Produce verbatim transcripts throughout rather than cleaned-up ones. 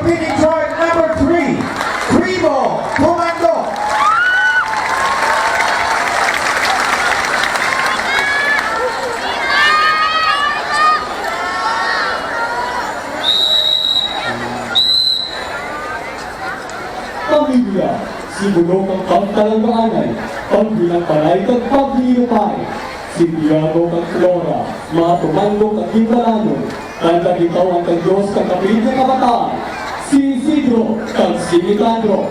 Defending tribe number three, Primo Comando. Pamilya, simbolo kang pagtalanggaanay, pagbilang balay kag paghinirupay. Si Tiago kag Flora, mga Comando kag ginbalanon, kag gintaw-an kang Dios kang kapilit nga kabataan, si Isidro kag si Nicandro.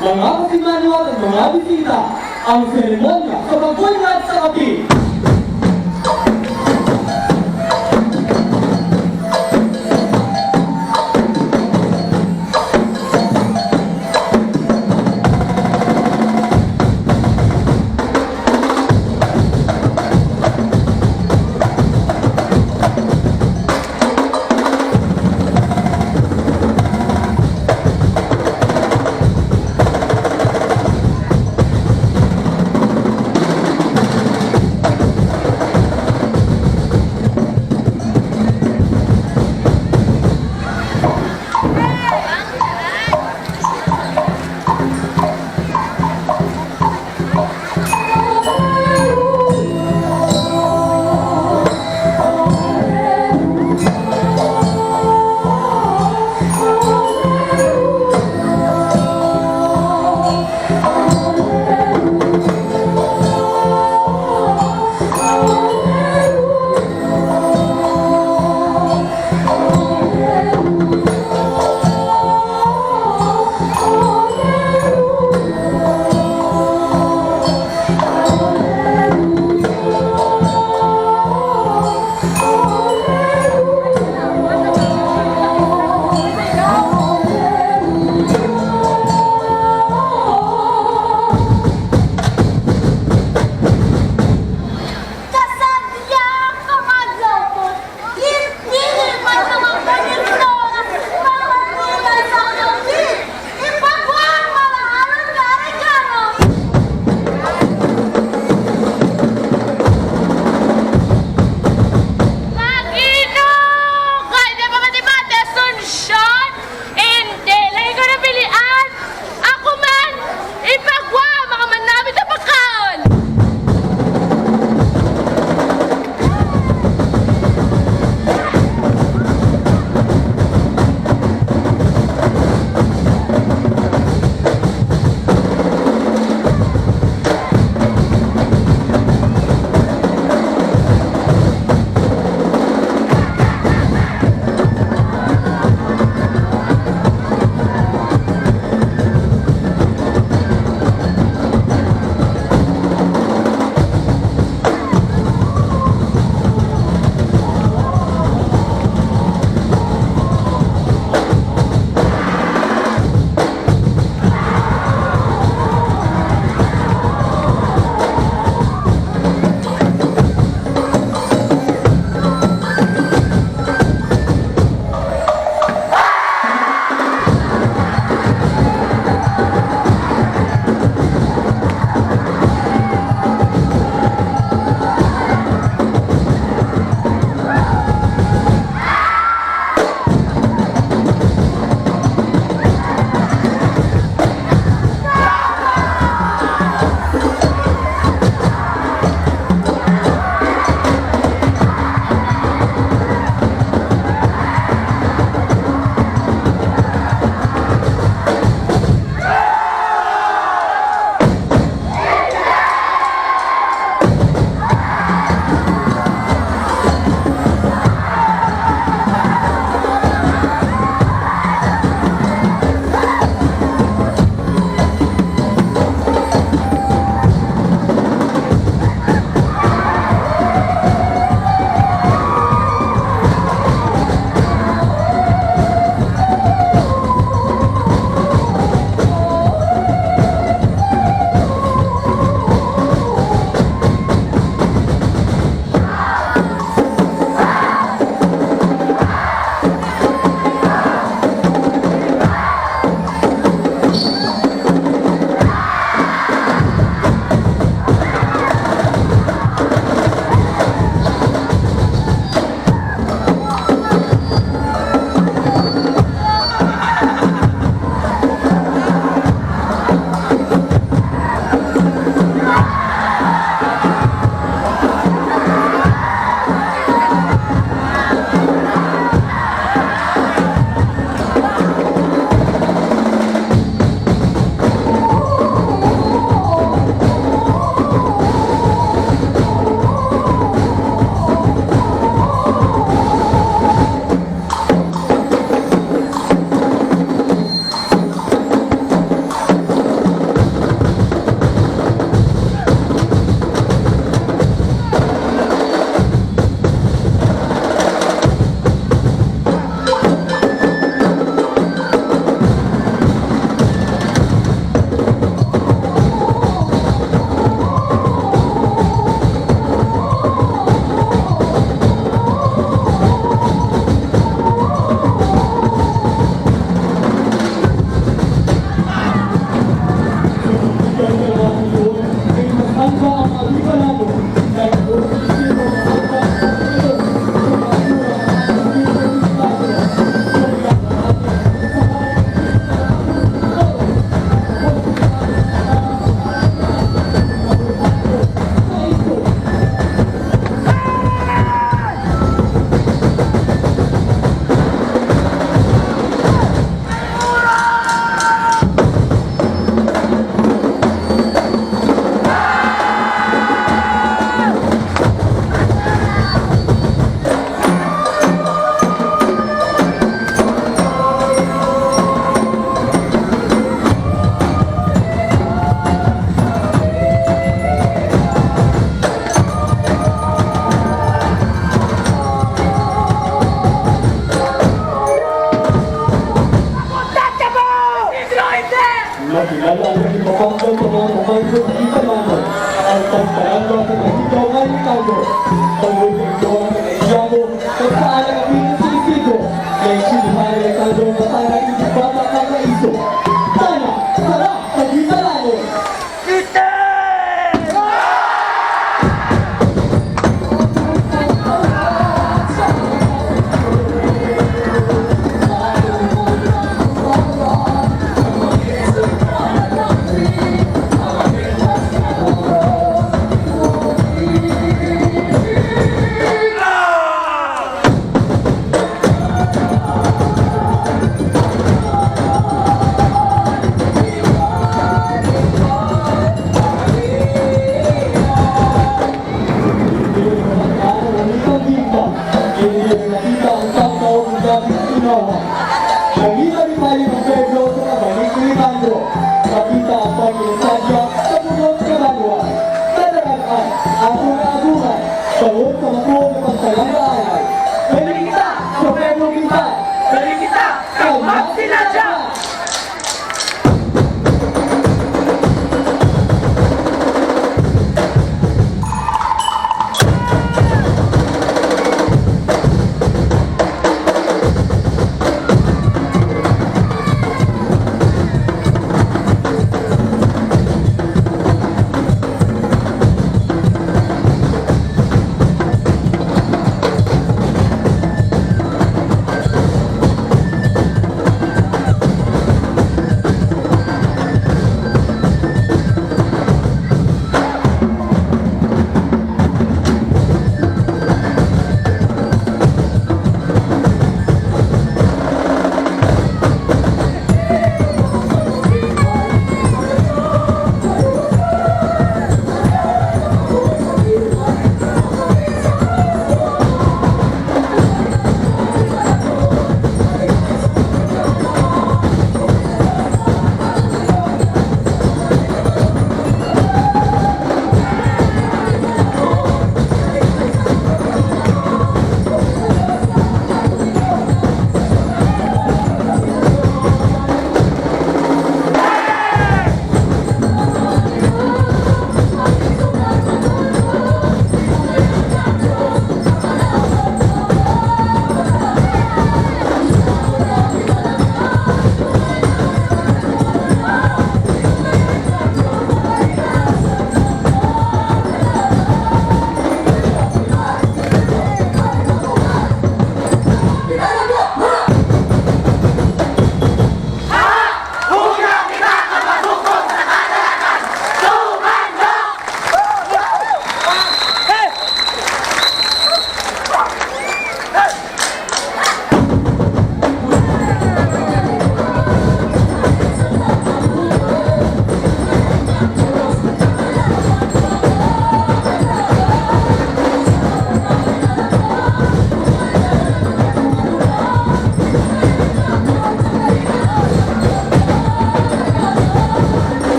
Mga kasimanwa kag mga bisita, ang seremonya sa pagbunyag sa kape. Makilala ang ipapamdam sa mga pamayo sa Ginikanan, ang pagpalangga sa kahigaw nga Ilocano. Tungod sa ikaw ang nagaiyago, kag sa ana kami sa Isidro, nga isinihari ang tando, patana, iba, bata, kag naiso. Tana, sara, sa Ginikanan! Kini nakita ang tanda nga dapit sa Ginikanan. Dapit sa Ginikanan, ang payag sa pueblo sa kabalik ni Alejandro. Nakita ang pagkinasadya sa bunot nga banwa. Nadarag-an, atun agungan, tungod sa matuod nga pagpalangga anay. Diri kita sa pueblo kita. Diri kita sa Magsinadya.